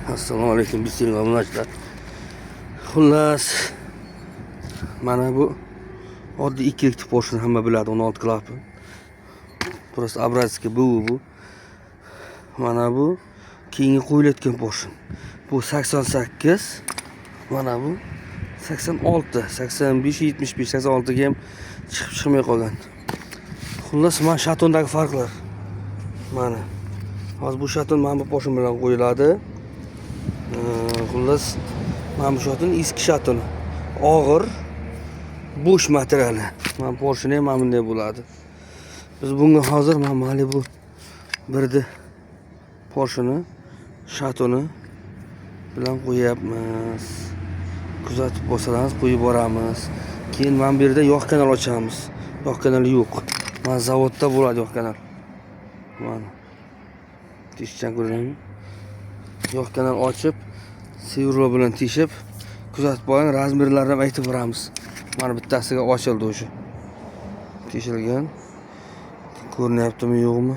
Assalomu alaykum, bismillah, obunachilar. Xullas, mana bu oddiy ikkilikli поршень, hamma biladi, 16 klapan. Просто образец bu. Mana bu keyingi qo'yilayotgan поршень. Bu 88, mana bu 86, 85, 75, 86 ga ham chiqib chiqmay qolgan. Xullas, mana shatondagi farqlar. Mana. Hozir bu шатун mana bu поршень bilan qo'yiladi. Xullas, mana bu шатун eski шатун. Og'ir, bo'sh materiali. Mana поршень ham mana bunday bo'ladi. Biz bunga hozir mana Malibu birdi поршень i, шатун i bilan qo'yyapmiz. Kuzatib bo'lsangiz, qo'yib boramiz. Keyin mana bu yerda yog' kanal ochamiz. Yog' kanali yo'q. Mana zavodda bo'ladi yog' kanal. Mana. Teshikchan ko'rdingmi? Yog' kanal ochib, сверло bilan teshib, kuzatib boring, размер larini ham aytib boramiz. Mana bittasiga ochildi o'sha. Teshilgan. Ko'rinyaptimi, yo'qmi?